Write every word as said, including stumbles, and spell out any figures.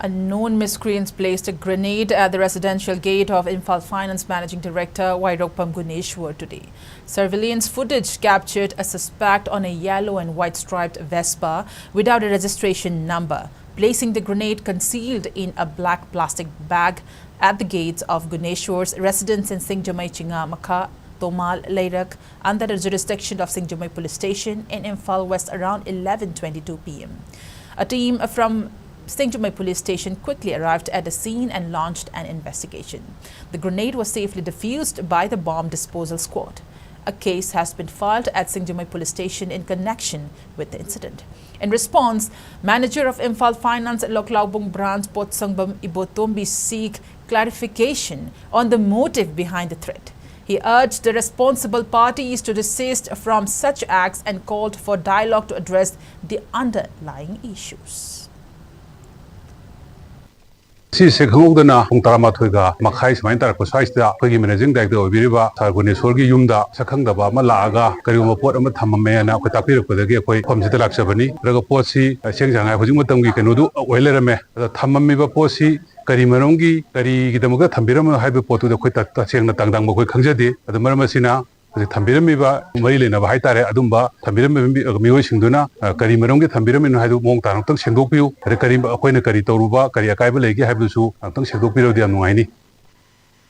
Unknown miscreants placed a grenade at the residential gate of Imphal Finance Managing Director Wairokpam Guneshwar today. Surveillance footage captured a suspect on a yellow and white striped Vespa without a registration number, placing the grenade concealed in a black plastic bag at the gates of Guneshwar's residence in Singjamei Chinga Makha, Tomal Leirak, under the jurisdiction of Singjamei Police Station in Imphal West around eleven twenty-two p m. A team from Singjamei Police Station quickly arrived at the scene and launched an investigation. The grenade was safely defused by the bomb disposal squad. A case has been filed at Singjamei Police Station in connection with the incident. In response, manager of Imphal Finance Loklaubung Branch Potsangbam Ibotombi seek clarification on the motive behind the threat. He urged the responsible parties to desist from such acts and called for dialogue to address the underlying issues. ꯁꯤꯁꯦ ꯈꯪꯍꯧꯗꯅ ꯄꯨꯡ ꯇꯔꯥꯃꯥꯊꯣꯏꯒ ꯃꯈꯥꯏ ꯁꯨꯃꯥꯏꯅ ꯇꯥꯔꯛꯄ ꯁ꯭ꯋꯥꯏꯁꯤꯗ ꯑꯩꯈꯣꯏꯒꯤ managing director ꯑꯣꯏꯕꯤꯔꯤꯕ ꯁꯥꯔ ꯒꯨꯅꯦꯁꯣꯔꯒꯤ ꯌꯨꯝꯗ ꯁꯛꯈꯪꯗꯕ ꯑꯃ ꯂꯥꯛꯑꯒ ꯀꯔꯤꯒꯨꯝꯕ ꯄꯣꯠ ꯑꯃ ꯊꯝꯃꯝꯃꯦꯅ ꯑꯩꯈꯣꯏ ꯇꯥꯛꯄꯤꯔꯛꯄꯗꯒꯤ ꯑꯩꯈꯣꯏ ꯃꯐꯝꯁꯤꯗ ꯂꯥꯛꯆꯕꯅꯤ꯫ ꯅꯠꯇ꯭ꯔꯒ ꯄꯣꯠꯁꯤ ꯁꯦꯡ ꯁꯥꯡ ꯍꯥꯏ ꯍꯧꯖꯤꯛ ꯃꯇꯝꯒꯤ ꯀꯩꯅꯣꯗꯨ ꯑꯣꯏ ꯂꯩꯔꯝꯃꯦ꯫ ꯑꯗ ꯊꯝꯃꯝꯃꯤꯕ ꯄꯣꯠꯁꯤ ꯀꯔꯤ ꯃꯔꯝꯒꯤ ꯀꯔꯤꯒꯤꯗꯃꯛꯇ ꯊꯝꯕꯤꯔꯝꯃꯤꯅꯣ ꯍꯥꯏꯕ ꯄꯣꯠꯇꯨꯗ ꯑꯩꯈꯣꯏ ꯇ- ꯇꯁꯦꯡꯅ ꯇꯥꯡꯗꯥꯡꯕ ꯑꯩꯈꯣꯏ ꯈꯪꯖꯗꯦ꯫ ꯑꯗꯨ ꯃꯔꯝ ꯑꯁꯤꯅ ꯍꯧꯖꯤꯛ ꯊꯝꯕꯤꯔꯝꯃꯤꯕ ꯃꯔꯤ ꯂꯩꯅꯕ ꯍꯥꯏꯇꯥꯔꯦ, ꯑꯗꯨꯝꯕ ꯊꯝꯕꯤꯔꯝꯃꯤꯕ ꯃꯤ- ꯃꯤꯑꯣꯏꯁꯤꯡꯗꯨꯅ ꯑ, ꯀꯔꯤ ꯃꯔꯝꯒꯤ ꯊꯝꯕꯤꯔꯝꯃꯤꯅꯣ ꯍꯥꯏꯗꯨ ꯃꯑꯣꯡ ꯇꯥꯅ ꯑꯃꯨꯛꯇꯪ ꯁꯦꯡꯗꯣꯛꯄꯤꯌꯨ꯫ ꯑꯗ ꯀꯔꯤ ꯑꯩꯈꯣꯏꯅ ꯀꯔꯤ ꯇꯧꯔꯨꯕ, ꯀꯔꯤ ꯑꯀꯥꯏꯕ ꯂꯩꯒꯦ ꯍꯥꯏꯕꯗꯨꯁꯨ ꯑꯃꯨꯛꯇꯪ ꯁꯦꯡꯗꯣꯛꯄꯤꯔꯕꯗꯤ ꯌꯥꯝ ꯅꯨꯡꯉꯥꯏꯅꯤ꯫